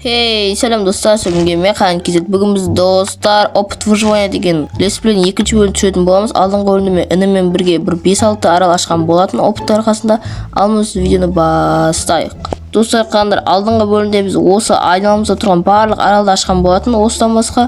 Хей, сәлем, достар, сәлемге мен Қан Кезет. Бүгін біз, достар, опыт выживания деген летсплейдің екінші бөлімін түсіретін боламыз. Алдыңғы бөлімде мен ініммен бірге бір 5-6 арал ашқан болатын опыт арқасында. Ал біз видеоны бастайық. Достар, қараңдар, алдыңғы бөлімде біз осы айналамызда тұрған барлық аралды ашқан болатын. Осыдан басқа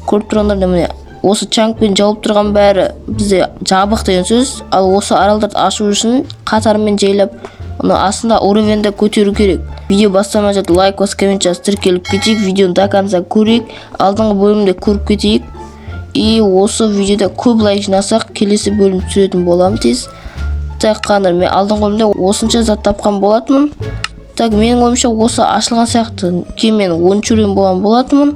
көріп тұрғандар, міне, осы чанкпен жауып тұрған бәрі бізде жабық деген сөз. Ал осы аралдарды ашу үшін қатарымен жайлап оны астында уровеньді көтеру керек. Видео бастамай жатып лайк басып, коммент жазып, тіркеліп кетейік. Видеоны до конца көрейік, алдыңғы бөлімде көріп кетейік. И осы видеода көп лайк жинасақ, келесі бөлім түсіретін боламын тез. Так, қараңдар, мен алдыңғы бөлімде осынша зат тапқан болатынмын. Так, менің ойымша, осы ашылған сияқты. Кейін мен 10-шы уровень болған болатынмын.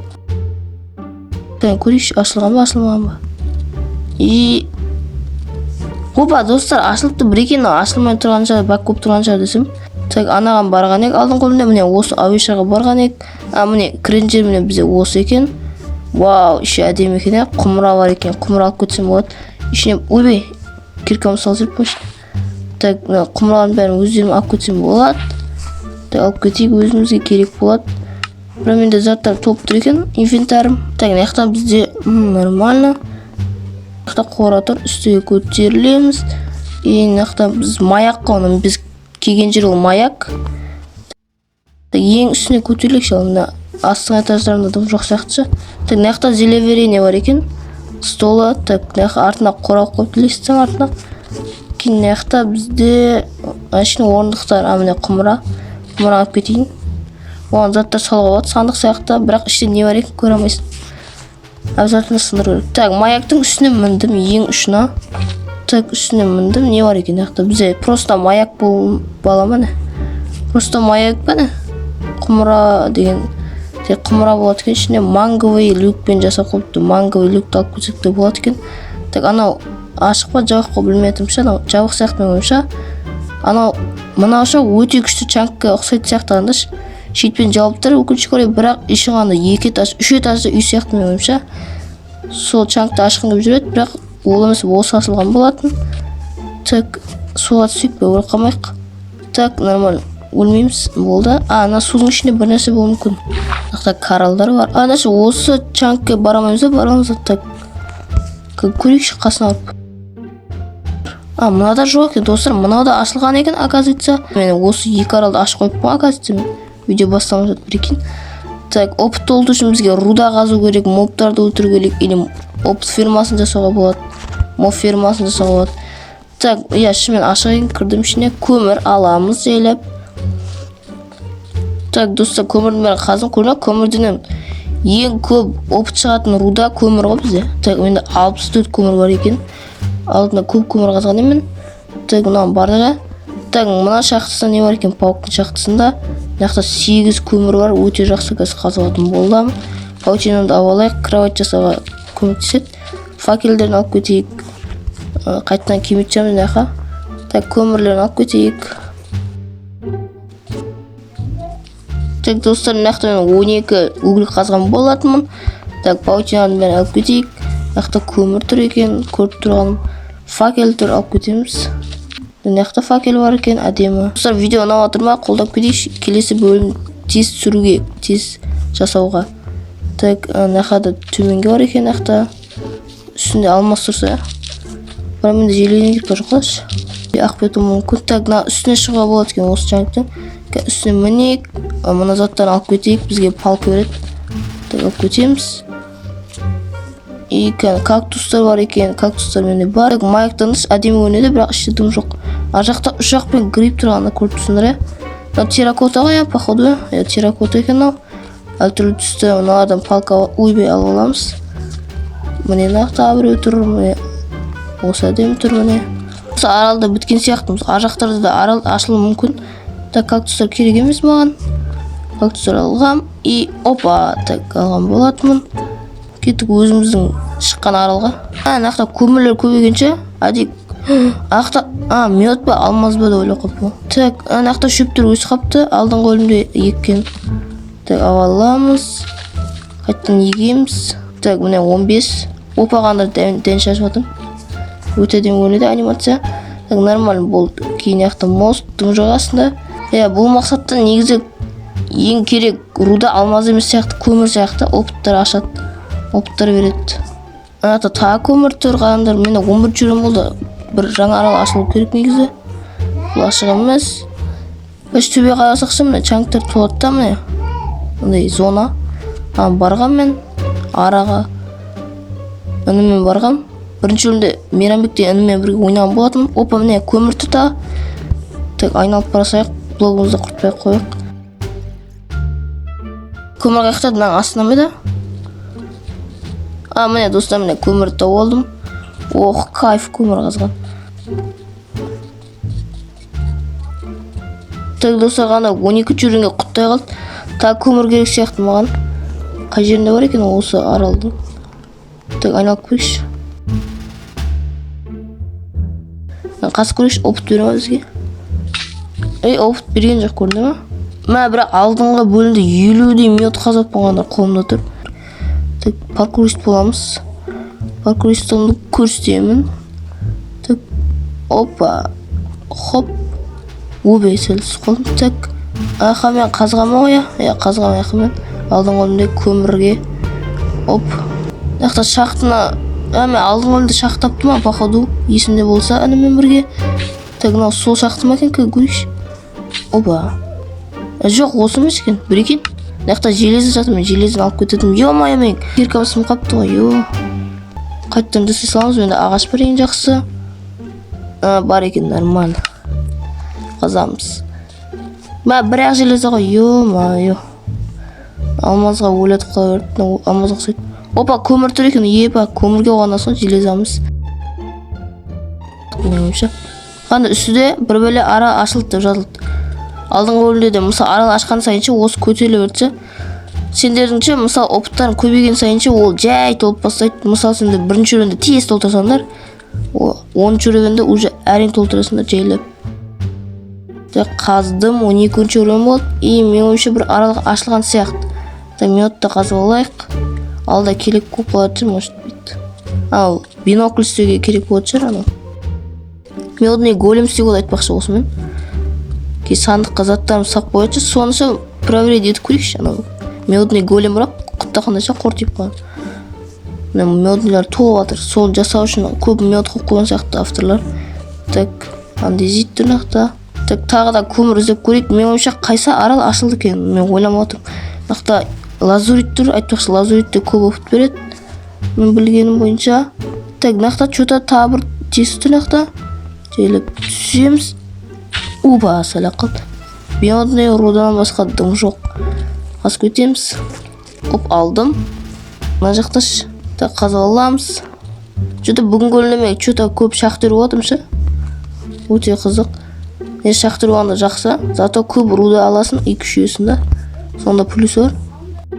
Так, көрейікші, ашылған ба, ашылмаған ба? И опа, достар, ашылыпты. Бір екен, ашылмай тұрған шығар, баг болып тұрған шығар десем. Так, анаған барған едік алдыңғы бөлімде, міне, осы әуешаға барған едік. А, міне, кіретін жер, міне, бізде осы екен. Вау, іші әдемі екен, иә. Құмыра бар екен, құмыра алып кетсем болады ішіне. Ойбай, киркамды салып жіберіп қойшы. Так, мына құмыралардың бәрін өздерім алып кетсем болады. Так, алып кетейік, өзімізге керек болады. Бірақ менде заттар толып тұр екен, инвентарым. Так, мына жақта бізде нормально. Мына жақта қора тұр, үстіге көтерілеміз. И мына жақта біз маяк қой, оны біз келген жер, ол маяк. Так, ең үстіне көтерілейікші. Ал мына астыңғы этаждарында дым жоқ сияқты ше. Так, мына жақта зелеварение бар екен, столы. Так, мына жаққа артына қора қойыпты, лестницаның артына. Кейін мына жақта бізде әшейін орындықтар. А, міне, құмыра. Құмыра алып кетейін, оған заттар салуға болады, сандық сияқты, бірақ іште не бар екенін көре алмайсың, обязательно сындыру керек. Так, маяктың үстіне міндім, ең ұшына. Так, үстіне міндім, не бар екен мына жақта? Бізде просто маяк бола ма, не? Просто маяк па, не? Құмыра деген тек құмыра болады екен. Ішінде манговый люкпен жасап қойыпты. Манговый люкті алып кетсек те болады екен. Так, анау ашық па, жабық па, білмей жатырмын ше. Анау жабық сияқты менің ойымша. Анау мынау ше, өте күшті чанкке ұқсайтын сияқты. Анда щитпен жауып тұр, өкінішке орай, бірақ іші ғана екі этаж, үш этажды үй сияқты менің ойымша. Сол чанкты ашқым келіп жүреді, бірақ ол емес, осы ашылған болатын. Так, суға түсейік пе, өліп қалмайық. Так, нормально, өлмейміз, болды. А, ана судың ішінде бір нәрсе болуы мүмкін. Мына жақта коралдар бар. А, значит, осы чанкке бара алмаймыз ба? Бара аламыз ба? Так, көрейікші қасына барып. А, мынада жоқ екен, достар, мынау да ашылған екен, оказывается. Мен осы екі аралды ашып қойыппын ғой, оказывается, мен видео бастамай жатып, прикинь. Так, опыт толтыру үшін бізге руда қазу керек, мобтарды өлтіру керек или опыт фермасын жасауға болады, моб фермасын жасауға болады. Так, иә, шынымен ашық екен, кірдім ішіне. Көмір аламыз жайлап. Так, достар, көмірдің бәрін қаздым, көрдің ба? Көмірден ең көп опыт шығатын руда көмір ғой бізде. Так, менде 64 көмір бар екен, алдында көп көмір қазған едім мен. Так, мынаның барлығы. Так, мына шахтасында не бар екен? Пауктың шахтасында мына жақта сегіз көмір бар, өте жақсы, қазір қазып алатын боламын. Паутинаны алып алайық, кровать жасауға көмектеседі. Факелдерін алып кетейік. Қайтадан келмейтін шығармыз мына жаққа. Так, көмірлерін алып кетейік. Так, достар, мына жақта мен 12 уголь қазған болатынмын. Так, паутинаның бәрін алып кетейік. Мына жақта көмір тұр екен, көріп тұрғаным. Факел тұр, алып кетеміз. Мына жақта факел бар екен, әдемі. Достар, видео ұнап жатыр ма? Қолдап кетейікші, келесі бөлім тез түсіруге, тез жасауға. Так, мына жақта төменге бар екен, мына жақта үстінде алмас тұрса, иә. Бірақ менде железный кирка жоқ қойшы, ақ кетуі мүмкін. Так, мына үстіне шығуға болады екен осы чанктың. Үстіне мінейік, мына заттарын алып кетейік, бізге палка береді. Так, алып кетеміз. И кактустар бар екен, кактустар менде бар. Так, маяктан әдемі көрінеді, бірақ ішінде дым жоқ. Ар жақта ұшақ пен гриб тұрғанын көріп тұрсыңдар, иә. Мынау терракота ғой, иә, походу, иә, терракота екен мынау, әртүрлі түсті. Мыналардан палка, ойбай, алып аламыз. Міне, мына жақта біреу тұр, міне, осы әдемі тұр. Міне, осы аралда біткен сияқтымыз, ар жақтарда да арал ашылуы мүмкін. Так, кактустар керек емес маған, кактустар алғам. И опа, так, алған болатынмын. Кеттік өзіміздің шыққан аралға. А, мына жақта көмірлер көбейгенше әдейі ана жақта. А, мед па, алмаз ба деп ойлап қалыппын. Так, ана жақта шөптер өсіп қалыпты, алдыңғы бөлімде еккен. Так, ала аламыз, қайтадан егеміз. Так, міне, 15. Опа, қандай дән шашып жатырмын, өте әдемі көрінеді анимация. Так, нормально болды. Кейін мына жақта мост, дым жоқ астында, иә. Бұл мақсатта негізі Ең керек руда алмаз емес сияқты, көмір сияқты. Опыттар ашады, опыттар береді. Ана жақта тағы көмір тұр, қараңдар. Менде 11-ші уровень болды, бір жаңа арал ашылу керек негізі. Бұл ашық емес. Біз төбе қарасақшы, міне, чанктар толады да, міне, мындай зона. А, барғам мен араға, інімен барғам. Бірінші бөлімде Мейрамбек те інімен бірге ойнаған болатын. Опа, міне, көмір тұр тағы. Так, айналып бара салайық, блогымызды құртпай ақ қояйық. Көмір қай жақта? Мынаның астында ма еді? А, міне, достар, міне, көмірді тауып алдым. Ох, кайф көмір қазған. Так, достар, ғана 12-ші уровеньге құттай қалды. Тағы көмір керек сияқты маған. Қай жерінде бар екен осы аралдың? Так, айналып көрейікші, қазып көрейікші. Опыт бере ма бізге? Ей, опыт берген жоқ, көрінді ма? Мә, бірақ алдыңғы бөлімде 50-дей минут қазып болғандар қолымда тұр. Так, паркурист боламыз, паркуристімді көрсетемін. Так, опа, хоп, өбе, сәл түсіп қалдым. Так, аха, мен қазғанмын ғой, иә, иә, қазғанмын. Аха, мен алдыңғы бөлімде көмірге. Оп, мына жақта шахтаны, а, мен алдыңғы бөлімде шахта таптым ма, походу, есімде болса, інімен бірге. Так, мынау сол шахта ма екен, көрейікші. Опа. Жоқ, осы емес екен, бір екен. Мына жақта железо жатыр, мен железоны алып кететінмін. Ё-моё, мен киркам сынып қалыпты ғой. Ё, қайтадан жасай саламыз. Менде ағаш бар, ең жақсы. А, бар екен, нормально қазамыз. Мә, бір ақ железо ғой. Ё-моё, алмазға ойлатып қала берді. Мынау алмазға ұқсайды. Опа, көмір тұр екен. Епа, көмірге қуанасың ғой, железомыз. Менің ойымша, қандай үстіде бір бәле ара ашылды деп жазылды. Алдыңғы бөлімде де, мысалы, арал ашқан сайынша осы көтеріле берді ше. Сендердің ше, мысалы, опыттарың көбейген сайынша ол жай толып бастайды. Мысалы, сендер бірінші уровеньде тез толтырсаңдар, 10-шы уровеньде уже әрең толтырасыңдар жайлап. Так, қаздым, 12-ші уровень болды. И менің ойымша, бір арал ашылған сияқты. Так, минутта қазып алайық. Алда керек көп болатын шығар, может быть. Ал бинокль істеуге керек болатын шығар анау. Медный голем істеуге болады, айтпақшы, осымен. Кейін сандыққа заттарымды салып қоятын. Соны ше, проверить етіп көрейікші. Анау медный голем, бірақ құттақандай ше, қортиып қалған. Мына медныйлар толып жатыр. Соны жасау үшін көп мед қойып қойған сияқты авторлар. Так, андезит тұр мына жақта. Так, тағы да көмір іздеп көрейік. Менің ойымша, қайсы арал ашылды екен, мен ойланып отырмын. Мына жақта лазурит тұр, айтпақшы, лазурит те көп опыт береді, мен білгенім бойынша. Так, мына жақта че-то тағы бір тесік тұр. Мына жақта жайлап түсеміз. Опа, сәл ақ қалды. Медный рудадан басқа дым жоқ. Қазып кетеміз. Оп, алдым. Мына жақта ше, так, қазып аламыз. Че-то бүгінгі бөлімде мен че-то көп шахтер болып жатырмын ше, өте қызық. Не, шахтер болғанда жақсы, зато көп руда аласың и күшейесің да, сонда плюсы бар.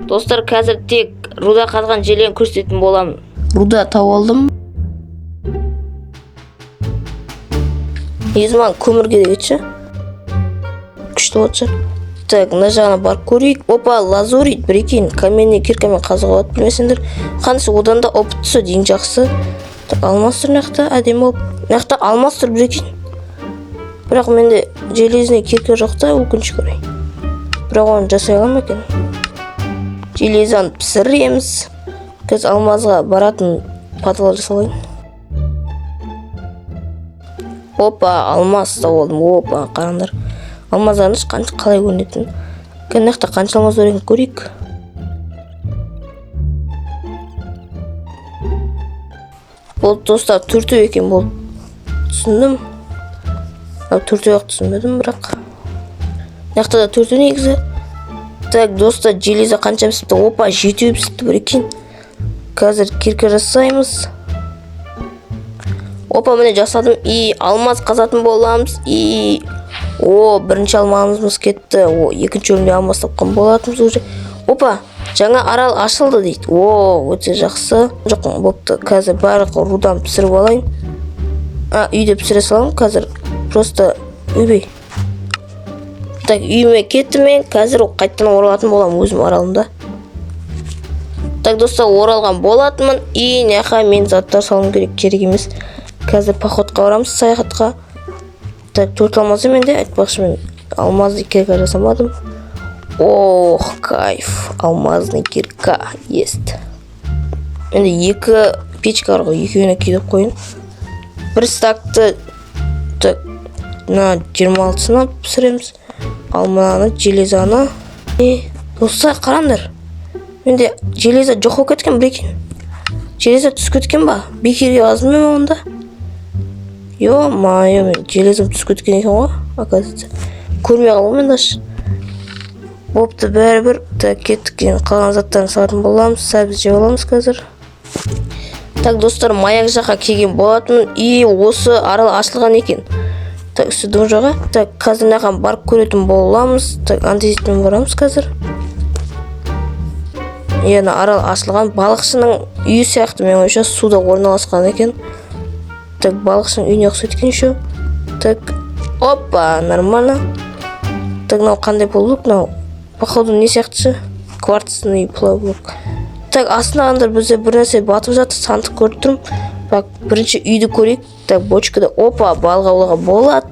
Достар, қазір тек руда қазған жерлерін көрсететін боламын. Руда тауып алдым. Негізі маған көмір керек еді ше, күшті болатын шығар. Так, мына жағына барып көрейік. Опа, лазурит, прикинь, каменный киркамен қазуға болады, білмесеңдер. Қанша одан да опыт түседі, ең жақсы. Так, алмаз тұр мына жақта, әдемі болып. Мына жақта алмаз тұр, прикинь. Бірақ менде железный кирка жоқ та, өкінішке орай. Бірақ оны жасай аламын екен. Железоны пісіреміз. Қазір алмазға баратын подвал жасалайын. Опа, алмаз тауып алдым. Опа, қараңдар. Алмаздарыңыз қанша, қалай көрінетін. Мына жақта қанша алмаз бар екенін көрейік. Болды, достар, төртеу екен, болды. Түсіндім. Ал төртеу ақ түсінбедім, бірақ. Мына жақта да төртеу негізі. Так, достар, железо қанша пісіпті? Опа, жетеу пісіпті, прикинь. Қазір кирка жасаймыз. Опа, міне, жасадым. И алмаз қазатын боламыз. И о, бірінші алмазымыз кетті. О, екінші бөлімде алмаз тапқан болатынбыз уже. Опа, жаңа арал ашылды дейді. О, өте жақсы. Жоқ, бопты. Қазір барлық руданы пісіріп алайын. А, үйде пісіре саламын қазір. Просто ойбай. Так, үйіме кеттім мен. Қазір қайтадан оралатын боламын өзім аралымда. Так, достар, оралған болатынмын. И мына мен заттар салуым керек, керек емес. Қазір походқа барамыз, саяхатқа. Так, төрт алмазы менде, айтпақшы, мен алмазды кирка жасамадым. Ох, кайф, алмазный кирка есть. Енді екі печка бар ғой, екеуіне күйдіріп қояйын. Бір стакты, так, мына 26-сына пісіреміз. Ал мынаны, железаны. Е, достар, қараңдар. Менде железо жоқ болып кеткен, прикинь. Железо түсіп кеткен ба? Бекерге қаздым мен онда. Ё-моё, мен железом түсіп кеткен екен ғой, оказывается. Көрмей қалдым мен даже. Бопты, бәрібір. Так, кеттік, енді қалған заттарын салатын боламыз. Сәбіз жеп аламыз қазір. Так, достар, маяк жаққа келген болатынмын. И осы арал ашылған екен. Так, үсті дым жоқ, ә? Так, қазір мына жаққа барып көретін боламыз. Так, андезитпен барамыз қазір. Иә, арал ашылған. Балықшының үйі сияқты, менің ойымша, суда орналасқан екен. Так, балықшының үйіне ұқсайды екен еще. Так, опа, нормально. Так, мынау қандай полублок? Мынау, походу, не сияқты ше? Кварцный полублок. Так, астына андыр бізде бір нәрсе батып жатыр, сандық көріп тұрмын. Так, бірінші үйді көрейік. Так, бочкада, опа, балық аулауға болады.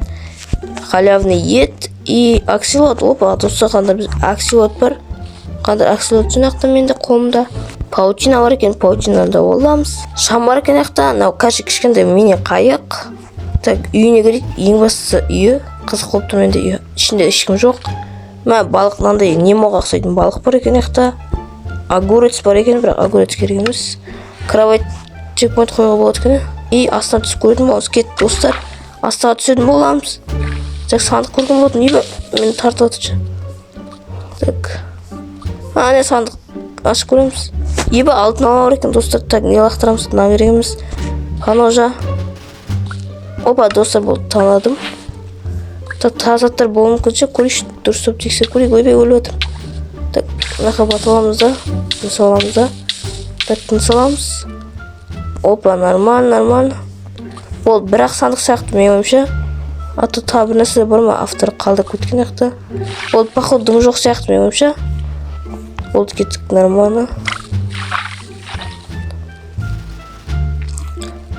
Халявный ет и аксилот. Опа, достар, қандай біз аксилот бар. Қандай аксилот жинақтым менде қолымда. Паутина бар екен, паутинаны да аламыз. Шам бар екен жақта. Мынау қазір кішкентай мини қайық. Так, үйіне кірейік. Ең бастысы үйі. Қызық болып тұр менде үйі. Ішінде ешкім жоқ. Мә, балық, мынандай Немоға ұқсайтын балық бар екен жақта. Огурец бар екен, бірақ огурец керек емес. Кровать, чекпоинт қоюға болады екен. И астына түсіп көретін боламыз. Кет, достар. Астына түсетін боламыз. Так, сандық көрген болатын. Не, мені тартып жатыр. Так. А, не, сандық ашып көреміз. Ебі, алтын ала бар екен, достар. Так, не лақтырамыз? Мына керек емес. Паножа. Опа, достар, болды, таныдым. Так, тағы заттар болуы мүмкін ше, көрейікші, дұрыстап тексеріп көрейік. Ойбай, өліп жатырмын. Так, мына жаққа батып аламыз да, тыныс аламыз да. Так, тыныс аламыз. Опа, нормально, нормально. Болды, бірақ сандық сияқты, менің ойымша. А то тағы бір нәрсе бар ма? Автор қалдырып кеткен жақта. Болды, походу, дым жоқ сияқты, менің ойымша. Болды, кеттік, нормально.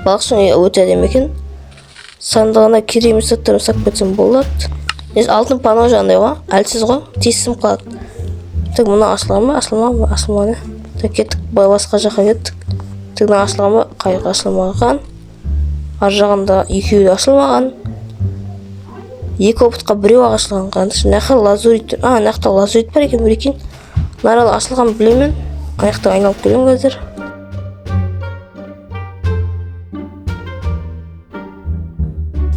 Балықшының үйі өте әдемі екен. Сандығына керек емес заттарын салып кетсем болады. Негізі алтын пано андай ғой, әлсіз ғой, тез сынып қалады. Так, мына ашылған ба? Ашылмаған ба? Ашылмаған, иә. Так, кеттік, басқа жаққа кеттік. Так, мына ашылған ба? Қайық ашылмаған. Ар жағында екеуі де ашылмаған. Екі опытқа біреу ақ ашылған. Қараңдаршы, мына жақта лазурит. А, мына жақта лазурит бар екен, прикинь. Мына арал ашылған білемін. Ана жақта айналып келемін қазір.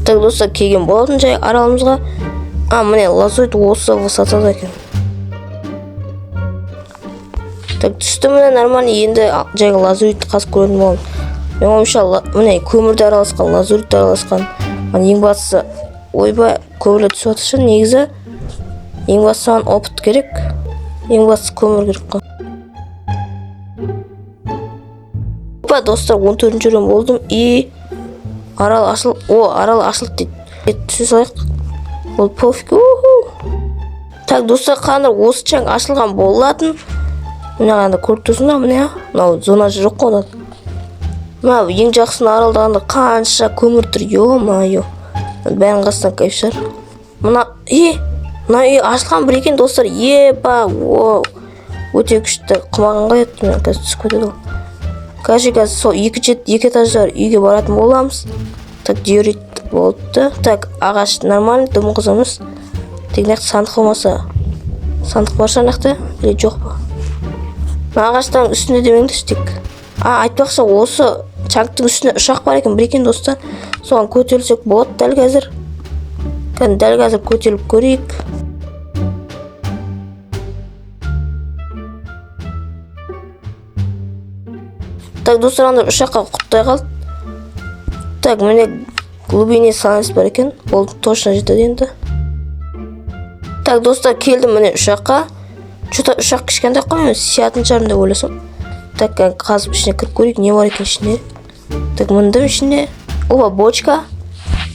Так, достар, келген болатын жай аралымызға. А, міне, лазурит осы высотада екен. Так, түсті, міне, нормально. Енді жай лазуритті қазып көретін боламын. Менің ойымша, міне, көмірді араласқан, лазуритті араласқан. Ана ең бастысы, ойбай, көмірлер түсіп жатыр ше, негізі. Ең бастысы маған опыт керек. Ең бастысы көмір керек қой. Опа, достар, 14-ші орын болдым. И арал ашыл, о, арал ашылды дейді. Ет, түсе салайық. Ол пофиг. Уху. Так, достар, қандай осы чаң ашылған болатын. Міне, қандай көріп тұрсың ба, міне, мынау зона жоқ қой одан. Мына ең жақсы аралда қандай қанша көмір тұр, ё-моё. Бәрін қасынан кайф шығар. Мына, е, мына үй ашылған бір екен, достар. Еба, о, өте күшті. Құмаған ғой еді, мен қазір түсіп кетеді ол. Короче, қазір сол екі этаждар үйге баратын боламыз. Так, диорит болды. Так, ағаш нормально, дым қызық емес. Тек мына жақта сандық болмаса. Сандық бар шығар мына жақта, или жоқ па? Мына ағаштың үстінде демеңдерші тек. А, айтпақшы, осы чанктың үстінде ұшақ бар екен, бір екен, достар. Соған көтерілсек болады дәл қазір. Кәдімгі дәл қазір көтеріліп көрейік. Так, достар, анда ұшаққа құттай қалды. Так, міне, глубине сланец бар екен. Болды, точно жетеді енді. Так, достар, келдім міне ұшаққа. Чё-то ұшақ кішкентай қой, мен сиятын шығармын деп ойласам. Так, қазып ішіне кіріп көрейік, не бар екен ішінде. Так, мындым ішінде. Опа, бочка.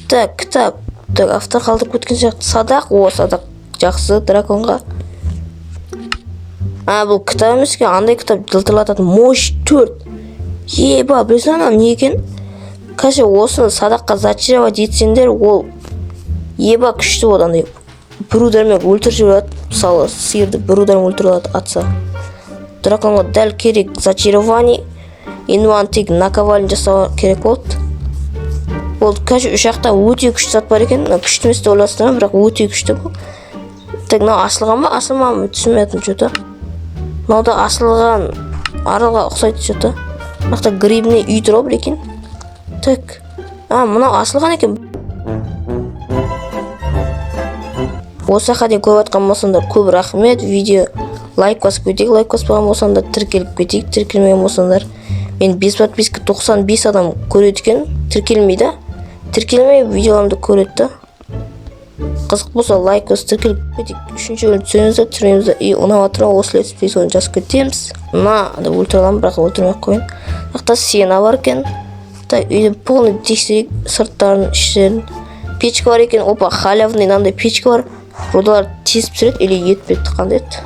Так, кітап. Так, автор қалдырып кеткен сияқты. Садақ. О, садақ жақсы драконға. А, бұл кітап емес екен, андай кітап жылтырлататын. Мощь 4. Еба, білесің анау не екен? Короче, осыны садаққа зачаровать етсеңдер, ол еба күшті болады, андай Бір удармен өлтіріп жібереді. Мысалы, сиырды бір удармен өлтіре алады атса. Драконға дәл керек зачарование. Енді маған тек наковальня жасау керек болды. Болды, короче, үш жақта өте күшті зат бар екен. Мына күшті емес деп ойлайсыздар ма, бірақ өте күшті бұл. Так, мынау ашылған ба, ашылмаған ба, түсінбей жатырмын че-то. Мынау да ашылған аралға ұқсайды че-то. Мына жақта грибный үй тұр ғой, прикинь. Так, а, мынау ашылған екен. Осы жаққа дейін көріп жатқан болсаңдар, көп рахмет. Видео лайк басып кетейік, лайк баспаған болсаңдар, тіркеліп кетейік, тіркелмеген болсаңдар. Мен без подписки 95 адам көреді екен, тіркелмейді. Тіркелмей видеоларымды көреді да. Қызық болса, лайк басып тіркеліп кетейік. Үшінші бөлім түсіреміз да, түсіреміз да. И ұнап жатыр ма осы летсплей, соны жазып кетеміз. Мына деп өлтіре аламын, бірақ өлтірмей ақ қояйын. Мына жақта сено бар екен. Так, үйді полный тексерейік, сырттарын, іштерін. Печка бар екен. Опа, халявный мынандай печка бар. Рудалар тез пісіреді или ет пе еді, қандай еді?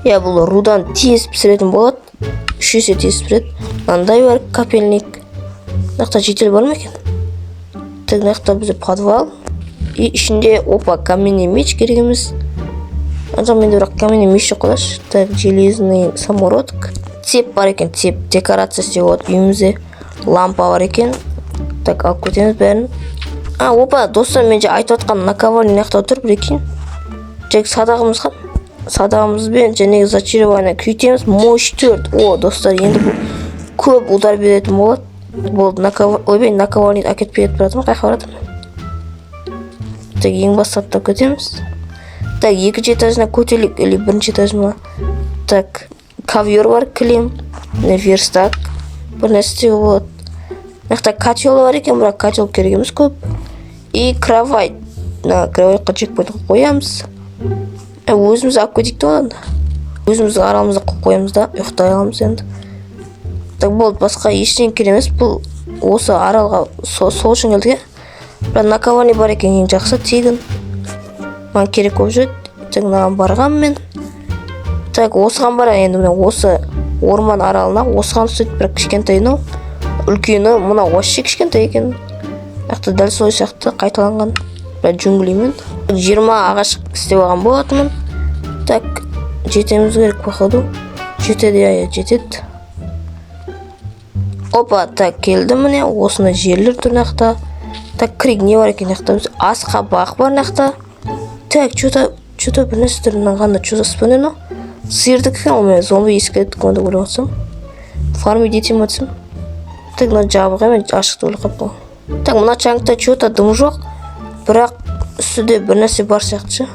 Иә, бұл рудан тез пісіретін болады. 3 есе тез пісіреді. Мынандай бар капельник. Мына жақта житель бар ма екен? Так, мына жақта бізде подвал. И ішінде, опа, каменный меч керек емес. Ана жақ менде бірақ каменный меч жоқ қой. Так, железный самородок. Цеп бар екен, цеп. Декорация істеуге болады үйімізде. Лампа бар екен. Так, алып кетеміз бәрін. А, опа, достар, мен жаңа айтып жатқан наковальня мына жақта тұр, прикинь. Тек садағымыз қан. Садағымызбен және зачарованный күйтеміз. Мощь 4. О, достар, енді бұл көп удар беретін болады. Болды, ойбай, наковальня әкетпей кетіп бара жатырмын. Қай жаққа бара жатырмын? Так, ең басты аттап кетеміз. Так, екінші этажына көтерілейік или бірінші этажына. Так, ковер бар, кілем, міне верстак. Бір нәрсе істеуге болады. Мына жақта котел бар екен, бірақ котел керек емес көп. И кровать. Мына кроватьқа джекпот қойып қоямыз. Өзіміз алып кетейік те одан да. Өзіміздің аралымызда қойып қоямыз да, ұйықтай аламыз енді. Так, болды, басқа ештеңе керек емес. Бұл осы аралға сол үшін келдік, иә. Бірақ наковальня бар екен, ең жақсы, тегін. Маған керек болып жүреді. Так, мынаған барғанмын мен. Так, осыған барайық енді, міне осы орман аралына осыған түседі, бірақ кішкентай мынау. Үлкені мынау вообще кішкентай екен. Мына жақта дәл солай сияқты қайталанған. Бірақ джунглимен. 20 ағаш істеп алған болатынмын. Так, жетеміз керек, походу. Жетеді, иә, иә, жетеді. Опа, так, келді міне, осындай жерлер тұр мына жақта. Так, кірейік, не бар екен мына жақта? Біз асқабақ бар мына жақта. Так, что-то, что-то бір нәрсе тұр, мына қандай, что за спавнер мынау? Сиырдікі екен ғой, мен зомби ескілеттік деп ойлап отырсам. Фармить ете ма десем. Так, мына жабық емес, ашық деп ойлап қалыппын ғой. Так, мына чаңкта что-то дым жоқ, бірақ үстіде бір нәрсе бар сияқты ше.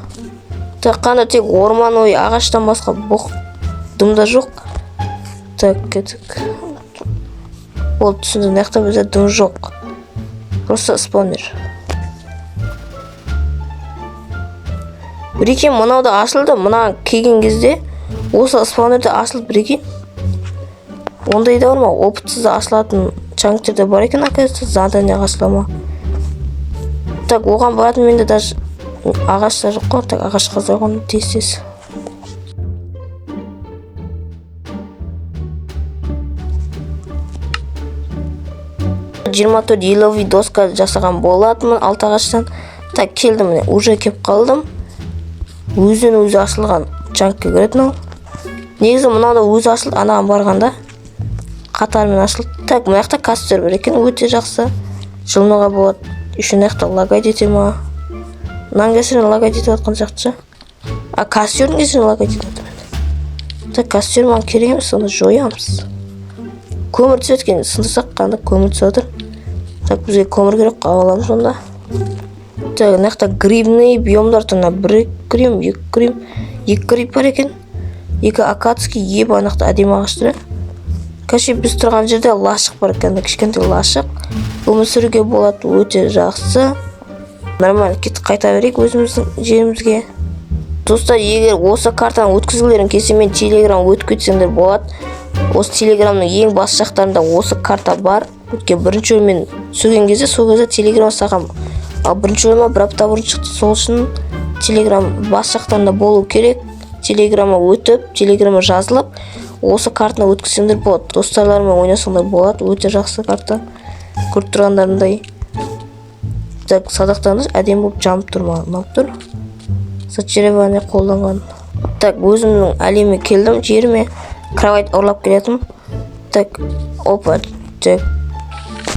Так, қандай тек орман ой ағаштан басқа боқ дым да жоқ. Так, кеттік. Болды, түсіндім, мына жақта бізде дым жоқ. Просто спавнер. Прикинь, мынау да ашылды, мына келген кезде осы спавнер де ашылды, прикинь. Ондай да бар ма? Опытсыз да ашылатын чанктер де бар екен, оказывается, задание ашыла ма? Так, оған баратын менде даже ағаш та жоқ қой. Так, ағаш қаза оны тез-тез. 24 еловый доска жасаған болатынмын алты ағаштан. Так, келдім міне, уже кеп қалдым. Өзінен өзі ашылған чанкке кіреді мынау. Негізі мынау да өзі ашылды, анаған барғанда қатарымен ашылды. Так, мына жақта костер бар екен, өте жақсы. Жылынуға болады. Еще мына жақта лагать ете ма? Мынаның кесірінен лагать етіп жатқан сияқты ше. А костердің кесірінен лагать етіп жатыр енді. Так, костер маған керек емес, оны жоямыз. Көмір түседі екен, сындырсақ қандай көмір түсіп жатыр. Так, бізге көмір керек, қабыл аламыз онда. Так, мына жақта грибный биомдар тұр. Мына бір гриб, екі гриб, екі гриб бар екен. Екі акацкий, еба, ана жақта әдемі ағаш тұр, иә. Короче, біз тұрған жерде лашық бар екен, кішкентай лашық. Өмір сүруге болады, өте жақсы. Нормально, кетіп қайта берейік өзіміздің жерімізге. Достар, егер осы картаны өткізгілерің келсе, мен телеграм өтіп кетсеңдер болады. Осы телеграмның ең бас жақтарында осы карта бар. Өткен бірінші өліммен түсірген кезде, сол кезде телеграм сағам. Ал бірінші өлімі бір апта бұрын шықты, сол үшін телеграм бас жақтарында болу керек. Телеграмға өтіп, телеграмға жазылып, осы картаны өткізсеңдер болады. Достарлармен ойнасаңдар болады, өте жақсы карта. Көріп тұрғандарындай. Так, садақтарыңыз әдемі болып жанып тұр, маған ұнап тұр. Зачарование қолданған. Так, өзімнің әлеме келдім, жеріме кровать ұрлап келатырмын. Так, опа, так.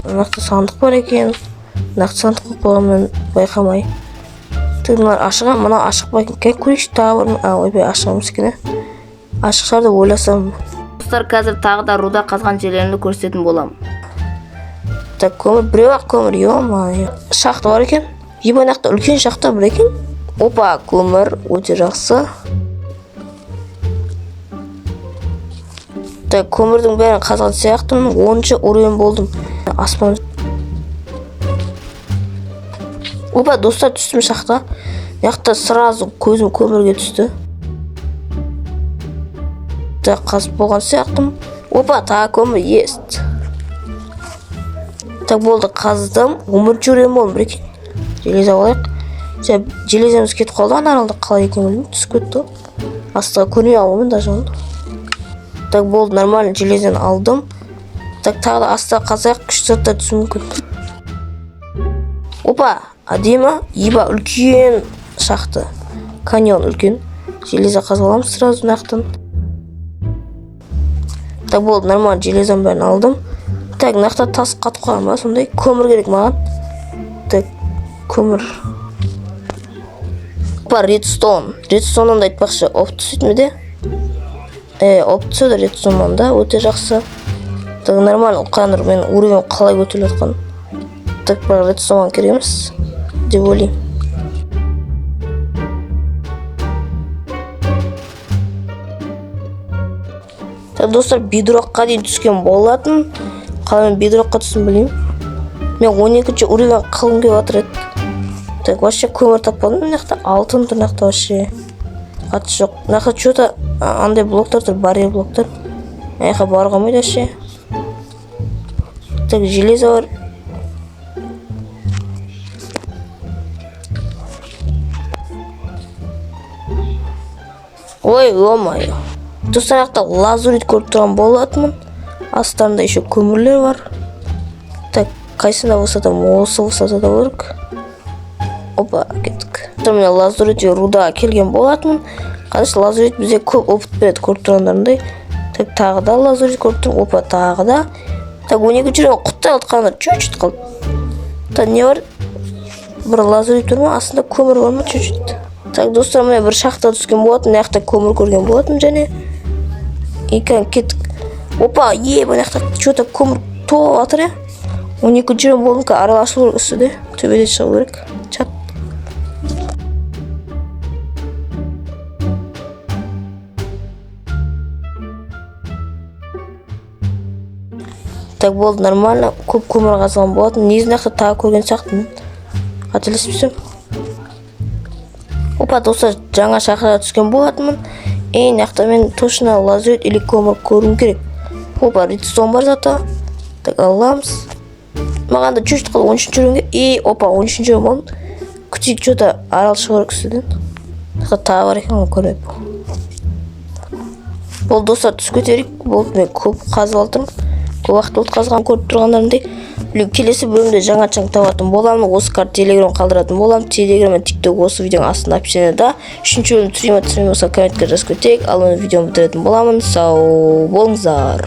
Мына жақта сандық бар екен. Мына жақта сандық қойып қойған мен байқамай. Так, мыналар ашық, мынау ашық па екен? Кел көрейікші, тағы бір. А, ойбай, ашық емес екен, ә. Ашық шығар деп ойласам. Достар, қазір тағы да руда қазған жерлерімді көрсететін боламын. Так, көмір, біреу ақ көмір, ё-моё. Шахта бар екен. Ебай, мына жақта үлкен шахта бар екен. Опа, көмір, өте жақсы. Так, көмірдің бәрін қазған сияқтымын. 10-шы уровень болдым. Аспан. Опа, достар, түстім шахта. Мына жақта сразу көзім көмірге түсті. Так, қазып болған сияқтымын. Опа, тағы көмір, есть. Так, болды, қаздым. 11-ші уровень болдым, прикинь. Железо алайық. Жә, железомыз кетіп қалды ана аралда, қалай екенін білмеймін, түсіп кетті ғой. Астыға көрмей қалдым даже оны. Так, болды, нормально железоны алдым. Так, тағы да астыға қазайық, күшті заттар түсуі мүмкін. Опа, әдемі, еба, үлкен шахта. Каньон үлкен. Железо қазып аламыз сразу мына жақтан. Так, болды, нормально железоның бәрін алдым. Так, мына жақта тас қатып қалған ба, сондай көмір керек маған. Так, көмір. Опа, редстоун. Редстоуннан да айтпақшы, оп түседі ме де? Оп түседі редстоуннан да, өте жақсы. Так, нормально, қараңдар, мен уровень қалай көтеріліп жатқан. Так, бірақ редстоун маған керек емес деп ойлаймын. Так, достар, бедрокқа дейін түскен болатын. Қалай мен бедрокқа түстім білмеймін. Мен 12-ші уровень қылғым келіп жатыр еді. Так, вообще көмір таппадым мына жақта, алтын тұр мына жақта вообще. Қатысы жоқ. Мына жақта чё-то андай блоктар тұр, барьер блоктар. Мына жаққа баруға болмайды вообще. Так, железо бар. Ой, ё-моё. Достар, мына жақта лазурит көріп тұрған болатынмын. Астарында еще көмірлер бар. Так, қайсында болса да осы болса да керек. Опа, кеттік. Міне лазурит руда келген болатынмын. Қазір лазурит бізге көп опыт береді, көріп тұрғандарындай. Так, тағы да лазурит көріп тұрмын. Опа, тағы да. Так, 12-ші уровень құттай қалды, қараңдар, чуть-чуть қалды. Так, не бар? Бір лазурит тұр ма? Астында көмір бар ма? Чуть-чуть. Так, достар, міне бір шахта түскен болатын, мына жақта көмір көрген болатын және. Екен, кеттік. Опа, е, мына жақта чё-то көмір толып жатыр, иә. 12-ші уровень болдым, қазір арал ашылу керек үстіде. Төбеде шығу керек. Чат. Так, болды, нормально. Көп көмір қазған болатын. Негізі мына жақта тағы көрген сияқтымын. Қателеспесем. Опа, достар, жаңа шахтаға түскен болатынмын. Ей, мына жақта мен точно лазурит или көмір көруім керек. Опа, редстоун бар зато. Так, аламыз. Маған да чуть-чуть қалды, 13-ші уровеньге. Ей, опа, 13-ші уровень болдым. Күтейік, чё-то арал шығу керек үстіден. Мына жақта тағы бар екен, оны көрмеппін. Болды, достар, түсіп кетерік. Болды, мен көп қазып алдым. Көп уақыт болды қазған, көріп тұрғандарымдай. Білмеймін, келесі бөлімде жаңа чанк табатын боламын. Осы карт телеграм қалдыратын боламын. Телеграм мен тикток осы видеоның астында описаниеда. 3-ші бөлім түсіре ме, түсірмей ме, болса комментке жазып кетейік. Ал мен видеоны бітіретін боламын. Сау болыңыздар.